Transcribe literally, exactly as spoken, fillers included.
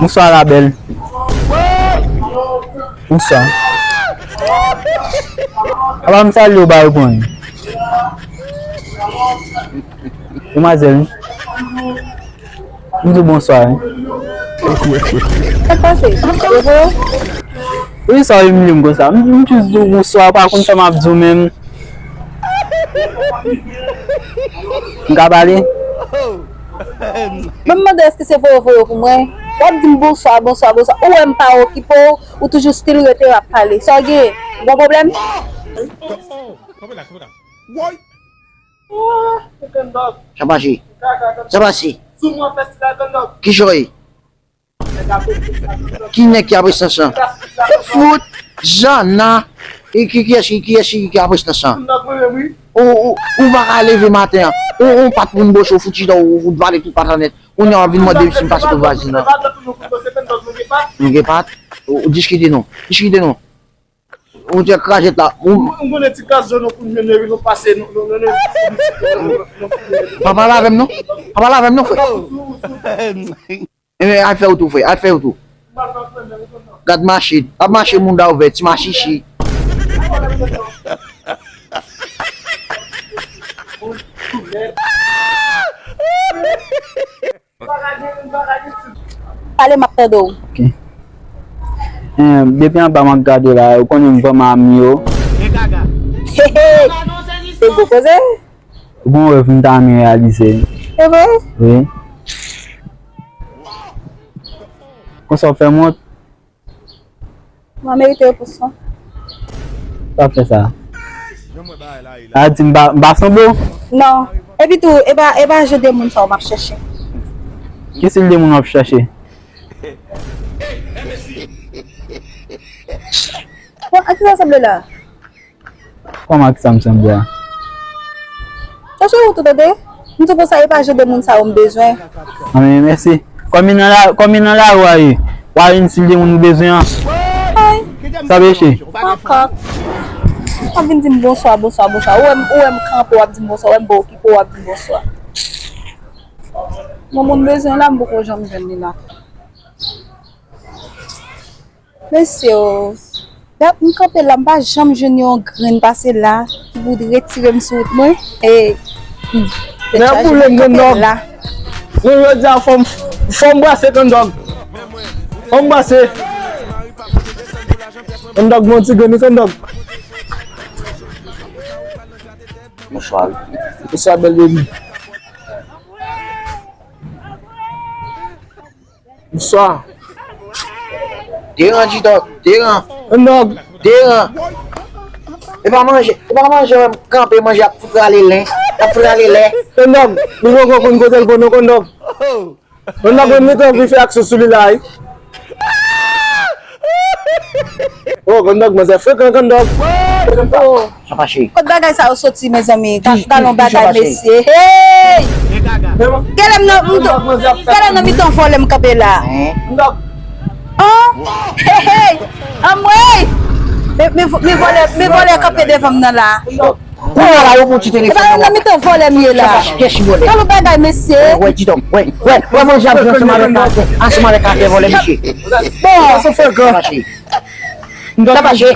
Bonswa, la belle. Bonswa. Apa m salye w, ba yo konn. Demwazèl, wi. M di w bonswa, wi. Sa k pase? Yo voye w? Wi, sa w imilye m konsa. M, m jis di w bonswa, w pa konn sa m ap di w menm. M ka pale? Mwen mande èske se voye voye w pou mwen. W ap di m bonswa, bonswa, bonswa. Ou wè m pa okipe w, ou toujou still rete w ap pale. Sa w gen? Ou gon pwoblèm? Sa pase? Sa pase? Kijan w ye? Ki nèg ki ap rete nan chan? Ki fout? Jana. E ki, kiyès ki, kiyès ki, ki ap rete nan chan? Ou, ou, ou pa ka leve maten an. Ou, ou pa t moun bòch ou fout chita, ou, ou fout vale tout patanèt. Kounye a w ap vin mande si m pase kot vwazin nan. Nou gen pat? Ou, ou diskite non. Diskite non. Ou te kraze la. Ou, m konnen ti kras zòn nou kounye nou epi nou pase nou, nou, nou, nou, nou, nou, nou, pa pale avè m non. Pa pale avè m non, frè. Enben, al fè wout ou, frè. Al fè wout ou. Gad mache. Ap mache mouda ouvè, ti machichi. Pale, m ap tande w. Ok. Em, depi anba m ap gade la, ou konnen m vrèman amiye w. He, he. Se gwo koze. Ou gon rèv m ta renmen reyalize. Se vre? Wi. Konsa w fè m wont. Mwen merite yo pou sa. Sa fè sa? Sa di m pa, m pa sanble w? Non. Epi tou, e pa, e pa jan de moun sa yo m ap chèche. Ki stil de moun w ap chèche? Bon, a ki sa w sanble la? Kòman ak sa m sanble a? Chache wout ou tande. M di w konsa e pa jan de moun sa yo m bezwen. Anben, mèsi. Kòm li nan la, kòm li nan lari a ye, w a jwenn stil de moun ou bezwen an. Ay. Sa peche? Makak. W ap vin di m bonswa, bonswa, bonswa. Ou wè m, ou wè m kanpe, w ap di m bonswa. Ou wè m pa okipe, w ap di m bonswa. Bon, moun bezwen la, m poko janm jwenn li la. Mesye o, dat m kanpe la, m pa janm jwenn yon grenn pase la ki pou retire m sou wout mwen. E, hmm, tèt chaje, m kanpe la. Men jodi a fò m, fò m brase Kandòg. Fò m brase. Kandòg, bon ti grenn, Kandòg. Bonswa. Bonswa, bèl bebi. Bonswa. Deran, G-Dog, deran. Kandòg. Deran. E pa manje, e pa manje, wè m kanpe manje ap fout rale len, ap fout rale lè. Kandòg, nou poko konn kote l pran non, Kandòg. Kandòg, mwen mete anvi fè aksyon sou li la, wi. Oh, Kandòg, manzè frekan, Kandòg. Oh. Sa fache. Kot bagay sa yo soti, mezanmi? Ga-, ki, galon ki bagay, sa fache? Mesye. Hey! Gade m nan, m t-, gade m nan mitan vòlè m kanpe la. Hein? Oh! Hey, hey! Anmwey! Men, men, men vòlè, men vòlè kanpe devan m nan la. Kounye a la, yo pran ti telefòn nan. E pa nan mitan vòlè m ye la. Sa fache, kèch vòlè. Galon bagay, mesye. Wè, wè, G-Dog, wè, wè, manzè ap jwe ansanm avèk atè, ansanm avèk atè vòlè, mesye. Bon. Sa frekan. Sa fache. Sa fache.